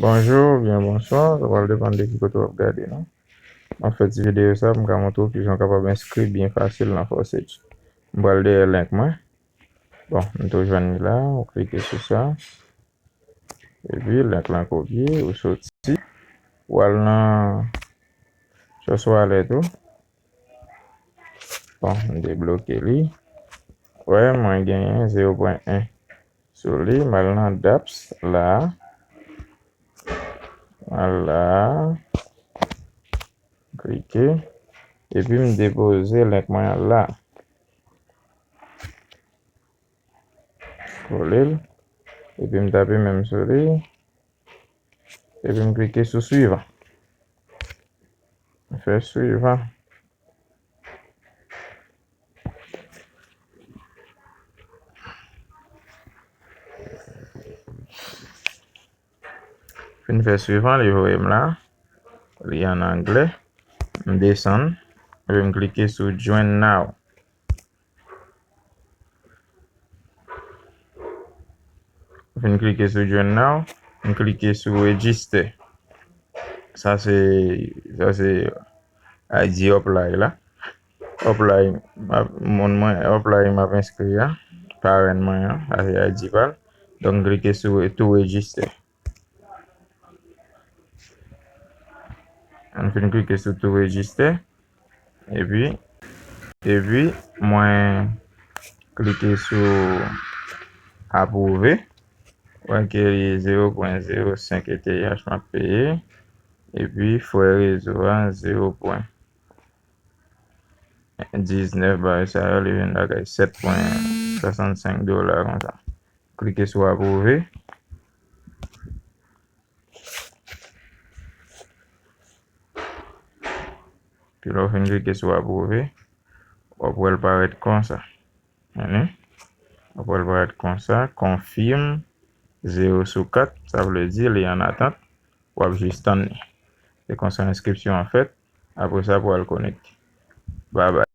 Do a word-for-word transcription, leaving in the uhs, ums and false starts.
Bonjou oubyen bonswa, sa pral depann de ki kote w ap gade, non? M ap fè ti videyo sa pou m ka montre w kijan w kapab enskri byen fasil nan Fosage. M pral dèyè link mwen. Bon, m tou jwenn li la, ou klike sou sa. Epi link lan kopye, ou soti. Ou al nan Trust Wallet ou. Bon, m debloke li. Wè, mwen genyen zewo pwen en sou li. M al nan dApps la. M al la. Klike. Epi m depoze link mwen an la. Kole l. Epi m tape menm sou li. Epi m klike sou swivan. M fè swivan. Fin fè swivan, li voye m la. Li an anglè. M desann. Epi m klike sou Join Now. Fin klike sou Join Now, m klike sou Register. Sa se, sa se I D Upline la. Upline, m ap, moun mwen, Upline m ap enskri a, parenn mwen an, sa se I D pa l. Donk, m klike sou To Register. M fin klike sou To Register. Epi, epi, mwen klike sou apwouve. Wè ke li zewo pwen zewo senk E T H m ap peye. Epi, frè rezo a, zewo pwen diznèf bagay sa yo, li vin lakay sèt pwen swasannsenk dola konsa. Klike sou apwouve. Epi lè w fin klike sou apwouve, w ap wè l parèt konsa. Tande? W ap wè l parèt konsa, confirm, zewo sou kat, sa vle di li an atant, w ap jis tann li. Se konsa enskripsyon an fèt, apre sa pou al konekte. Babay.